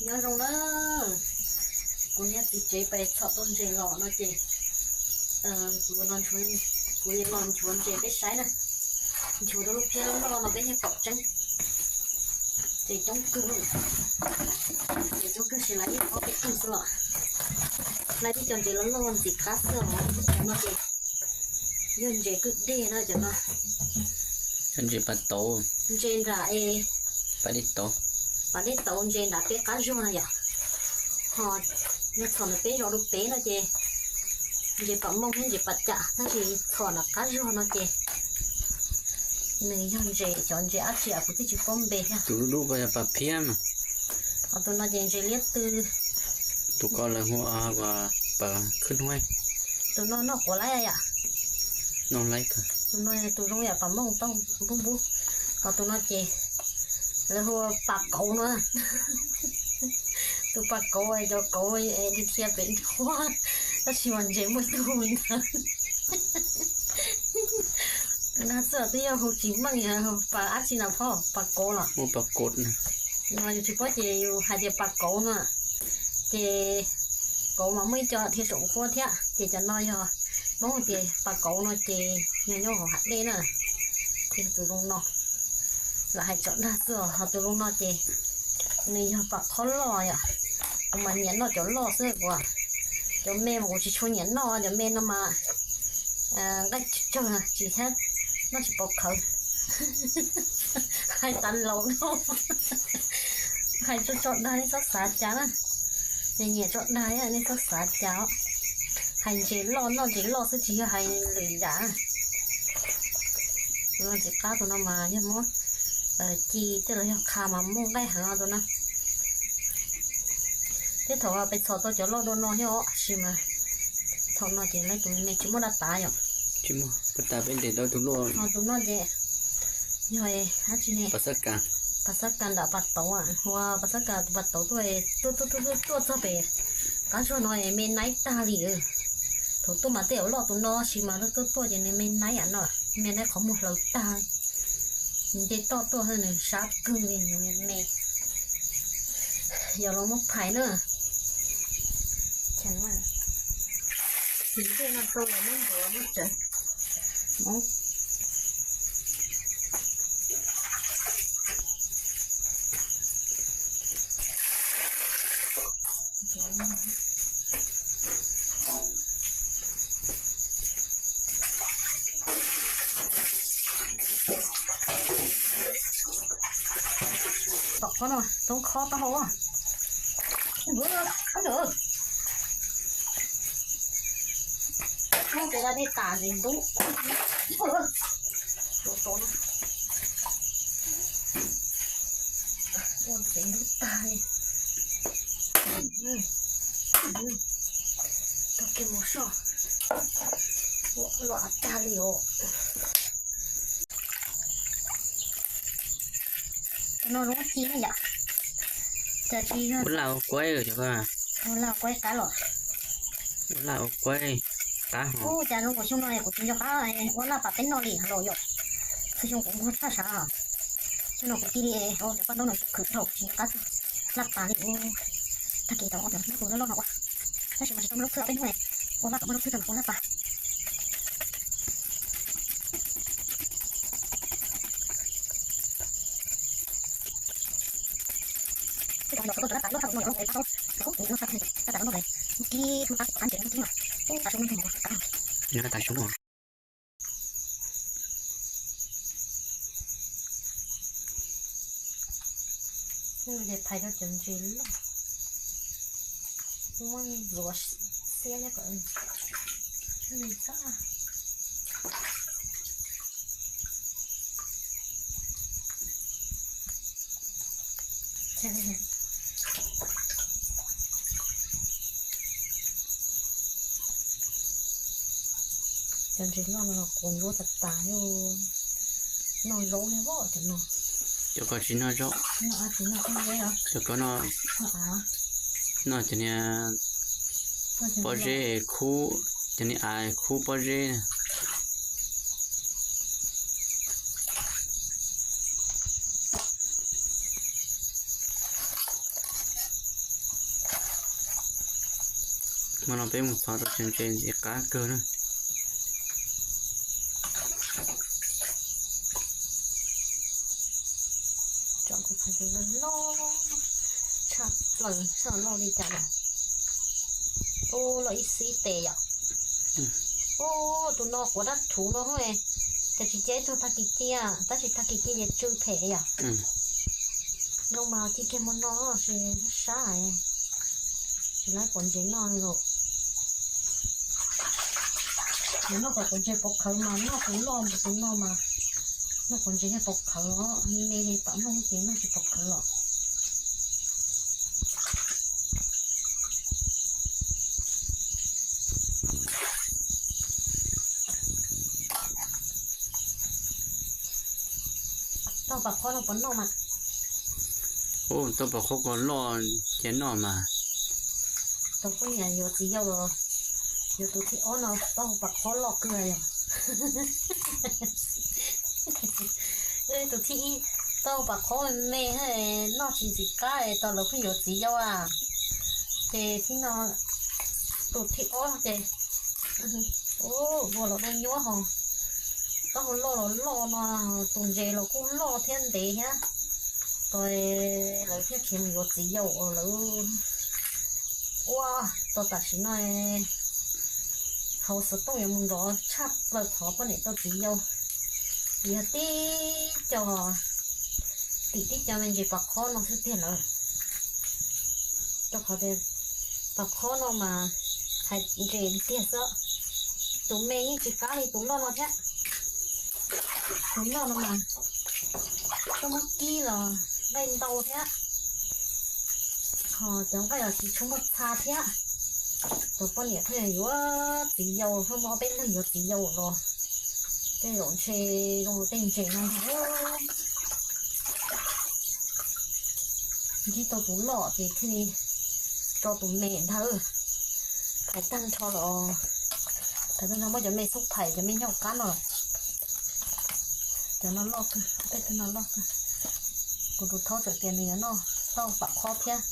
Nyob zoo na, kuv niam txiv tsev pais txhom tau ntses los no ces kuv yuav los nchuav, kuv yuav los nchuav ntses peb saib na. Nchuav rau lub phiab loj no peb thiaj pom tseeb. Ces coob kawg, ces coob kawg ces lawv yeej ob peb tug xwb los. Lawv tib cov ntses loj loj ntxim qab xwb os. Cov no ces yog ntses kwj deg na cov no. Ntses pas tauv. Ntses nram es pas dej tauv, pas dej tauv ntses nram peb qab zog na yom. Ho yog txhom ntawm peb zos rau pem no ces ntses pas mooj thiab ntses pas cam, tab sis txhom nram qab zog no ces nws yog ntses, cov ntses dab tsi kuv twb tsis paub npe thiab. Tus dub dub ko yog pas phiab mas. Ho tus no ces ntses liab tw. Tus ko lawv hu ua pas khwb hnub. Tus no noj quav laib yom. Noj laib kawg. Tus no tus zoo yam pas mooj tauj npub npub. Ho tus no ces lawv hu ua pas kauv no. Tus pas kauv, cov kauv dhia dhia pem nruab, tab sis mas ntses muaj ib tug ntawd. Dag xwb twb yog hu tsis meej, pas dab tsi na phauj, pas kauv los? Ua pas kauv na. No yus tsis paub ces yus hais tias pas kauv no. Ces kauv mas muaj ib co dhia saum nqhuab thiab, ces cov no yog Hmoob tias pas kauv no ces nws nyob hauv hav dej na. Ces tus zoo no, lam hais tso dag xwb os, ho tus zoo no ces nws yog pas qhob loj yom. Kuv mas nyiam noj cov loj xwb kuv. Cov me mas kuv tsis tshua nyiam noj, cov me no mas nqaij tsawg tsis thiab, noj tsis pom khawv. Hais tas laus no, hais tso tso dag nej txhob xav cas na. Nyiam tso dag nej txhob xav cas. Hais ntses loj noj ntses loj xwb tsis yog hais lwm yam. Tus no ntxim qab, tus no mas yog muab ci tej los yog qha mas muaj nqaij heev tus no. Tej thaum peb txhom tau cov loj dua no thiab os, tab sis mas thaum no ces lawv tus me tsis muaj dab tav yom. Tsis muaj, pas tas peb ntes tau tus loj. Ho tus no ces yog dab tsi ne? Pas xab kas. Pas xab kas nram pas tauv, ua pas xab kas tus pas tauv tuaj, tuaj tuaj tuaj tuaj txog pem qab zog no me naib tag li. Thaum tuaj mas tej zaum loj tus no sis mas tuaj tuaj ces nws me naib yam no, me naib qhov muag hlaws tag. Nws nce toj tuaj nws sab kawg li nws me. Yog los muab phais na. Tiv tej no rau los muab ntuav muab tsawv. Tom qhov no toob khob taub hau. Ub, ub, ub. Muab cov dej tas ntxim ntub. Ub, ub. Ua ntxim ntub tag li. Tau kiag mus soj. Ua los av tag li os. Cov no zoo ci na yom. Cas tsis yog ua laj ua kuaib cov ko. Ua laj ua kuaib qab los. Ua laj ua kuaib qab hos. Ub, cas zoo nkaus xyoo no kuv tsis nco qab ua laj pam peb noj li los yom. Txhua xyoo kuv nquag tshaj sav. Xyoo no kuv cia li ua cov paj ntaub no khwv dhau tsis nco qab laj pam li. Tag kis tau ob cov nqaij loj loj no ua. Tab sis mas tsis tau muaj zaub xwb, peb hnub ua laj pam muaj zaub xwb rau mas ua laj pam. Tej zaum nws tau laj pam loj tshaj no, loj pam loj pem, kuv kuv loj tshaj, laj pam loj pem, kib lub qab kuv qab ntses lub kib mas, ub, tas su no ntag, tas su no. Ces phais rau cov ntses loj, muab ntxuav xiab thiab kom nws txhob Cov ntses loj no los quav ntsuab tas tas, noj zaub thiab pob cov no. Cov ko tsis noj zaub. Cov ko noj, noj cov niag pob zeb khub, cov niag av khub pob zeb. Hmo no peb mus txhov rau tsev ntses ntxim qab kawg na. Tsom kuv phav tus loj loj tshaj plaws, saib loj li cas lawm. Ub, loj ib xib tes yom. Ub, tus no quav dab thuv no, cas tsis cia ib tug tag kis cia, tab sis tag kis cia ces tsw phem yom. Zoo mas cia kiag hmo no, sab sab, tsis laib quav ntses noj li lauj. Noj kom quav ntses pov khawv mas noj tus loj tus no mas, noj quav ntses thiaj pov khawv os, me li pam noj ces noj tsis pov khawv los. Tau pam qhob no puas noj mas? Ub, tau pam qhob ko loj cia noj mas. Tau poj niam yuav txiv yau los, yuav tus thib ob no tau pam qhob loj kawg yom. Tus thib ib tau pam qhob me me, noj tsis ntxim qab es tau lawv pheej yuav txiv yau a. Ces thib no, tus thib ob ces, ua los dua nyuab ho, taub hau loj los loj no, tus ntses los kuj loj thiab ntev thiab. Tau lawv thiaj khiav mus yuav txiv yau, lawv ua tau tam sim no hauv xov tooj yuav mus nrov tshaj plaws qhov poj niam tau txiv yau. Vim yog tib co, tim tib co me ntsis pam qhob no xwb tiag lawm. Rau qhov tias pam qhob no mas hais ntses tiag xwb, tus me yeej tsis qab li tus loj no thiab. Tus loj no mas tsuas muab kib los nqaij ntau thiab, ho cov nqaij los tsis tshua muaj txha thiab. Tus poj niam thiaj yuav txiv yau, pheej muaj ob peb leeg yuav txiv yau los, tej zaum ntshe zoo tej ntses no ntag. Ntsib tau tus loj ces thiaj li tso tus me ntag. Phais tag nrho los, phais tag nrho muab cov me xub phais, cov me nyob qab no. Cov no loj kawg, peb tug no loj kawg. Kuv tus thaub txawm tias nws yuav noj taub hau pam qhob thiab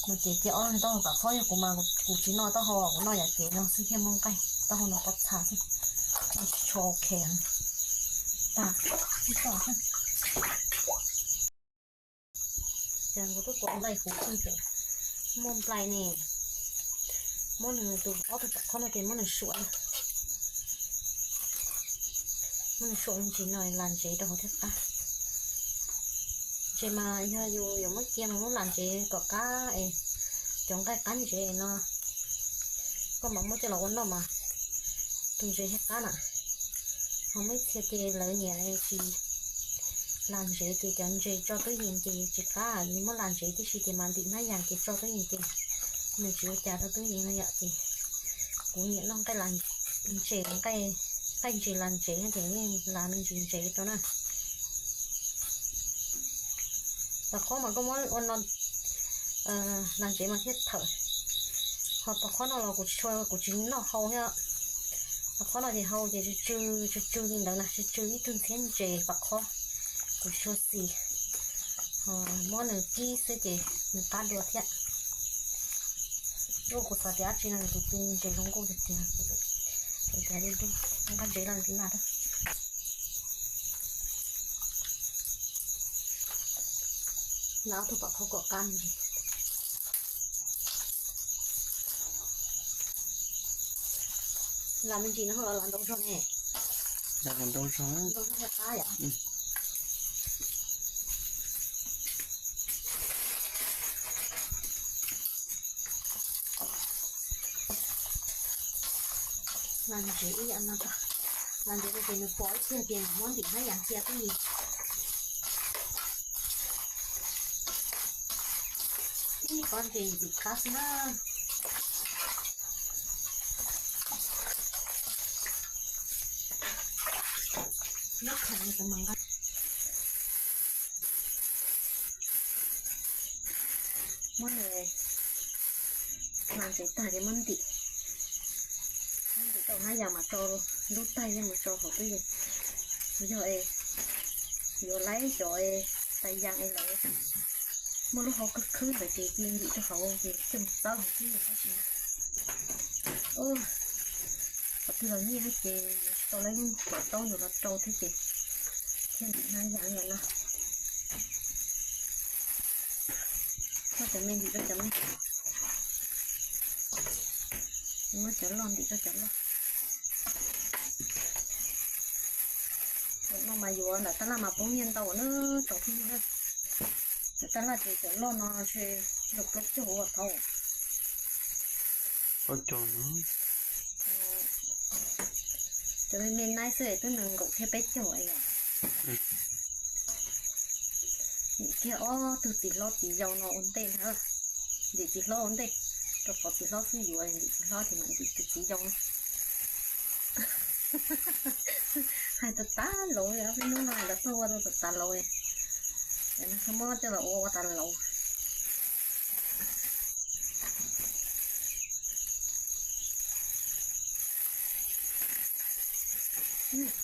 no ces cia ob leeg taub hau pam qhob, yog kuv mas kuv tsis noj taub hau, kuv noj yam cev no xwb thiaj muaj nqaij, taub hau no pob txha xwb, tsis tshua ok. Tag, ib toj xwb. Cas kuv twb kuav nplai huv xwb ces muaj nplai ne. Muab nws tus ob tug pam qhob no ces muab nws suam, muab nws suam me ntsis no lam ntsev rau hauv thiaj qab. Ntses mas yog yus yuav muab cia mas muab lam ntsev kom qab es cov nqaij qab ntsev no koj mam muab coj los ua noj mas tus ntses thiaj qab na. Ho muaj ib txhia ces lawv niam tsis lam ntsev ces cov ntses tso tub yees ces tsis qab, muab lam ntsev tib si ces mas ntim hnab yas ces tso tub yees ces nws tsis ua cas rau tub yees no yom. Ces kuv nyiam noj nqaij ntses, nqaij ntses lam ntsev ces yeej lam me ntsis ntsev rau na. Pam qhob mas koj muab ua no lam ntsev mas thiaj thawm. Ho pam qhob no los kuv tsis tshua, kuv tsis noj hau thiab. Pam qhob no ces hau ces tsw tsw, tsw tsw li ntawd na, tsw tsw ib tug ntxhiab ntses pam qhob, kuv tsis tshua xis. Ho muab nws kib xwb ces nws qab dua thiab. Ua kuv xav tias dab tsi no nws tus ntses zoo nkauj tiag tiag. Nqaij ntsev los lam, lam ob tug pam qhob kom qab me ntsis. Lam me ntsis no los lam ntau zog ne. Lam ntau zog, ntau zog thiaj qab yom. Lam ntsev ib yam no, lam ntsev ces nws pom ib tug ces muab ntim hnab yas cia tib li. Ib qho ntses ntxim qab xwb na. Nyob khav kuv mam nqa. Muab nws lam ntsev tag ces muab ntim, muab ntim rau hnab yas mas rau lub taig yeej mus rau hauv twb yees. Yog es yuav laib cov tais yas es lawv muaj lub hau khwb khwb ntawd ces cia ntim rau hauv ces coj mus txawb hauv twb yees tab sis. Ua, qhov twg los nyiaj ces tau lawv lub cov taub ntawd los rau thiab ces thiaj ntim hnab yas lawm no. Muab cov me ntim rau cov me, muab cov loj ntim rau cov loj. Ua no mas yuav ntawm tab laj mas poob nyiaj ntau na, tsoom phooj ywg na. Ntawm tab laj ces cov loj no ntshe yog plaub caug ua tau. Plaub caug no. Cov me me naib xwb twb nees nkaum thiab peb caug yom. Ntim kiag ob tug txiv hlob txiv yau no ua ntej na. Ntim txiv hlob ua ntej, rau qhov txiv hlob xub yuav, ntim txiv hlob ces mam ntim tus txiv yau no. Hais tas tas laus, peb hnub no hais tas tas ua tas tas laus, no mob coj los ua ua tas laus.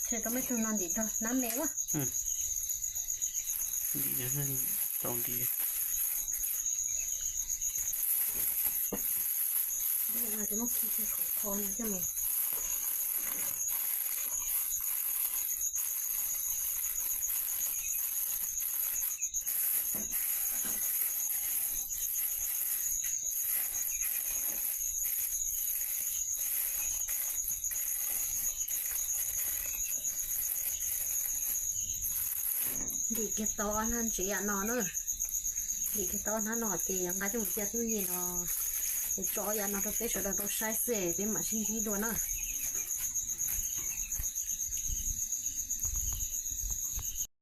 Tshem tau peb tug no ntim tau hnab me ua. Ntim tau ntim. Muab khi khi qhov kho no coj mus. Ntim kiag tau ob hnab ntsev yam no na. Ntim kiag tau ob hnab no ces yuav nqa coj mus cia tub yim no, es tso ob yam no rau peb sawv daws tau saib xwb peb mam sib ntsib dua na.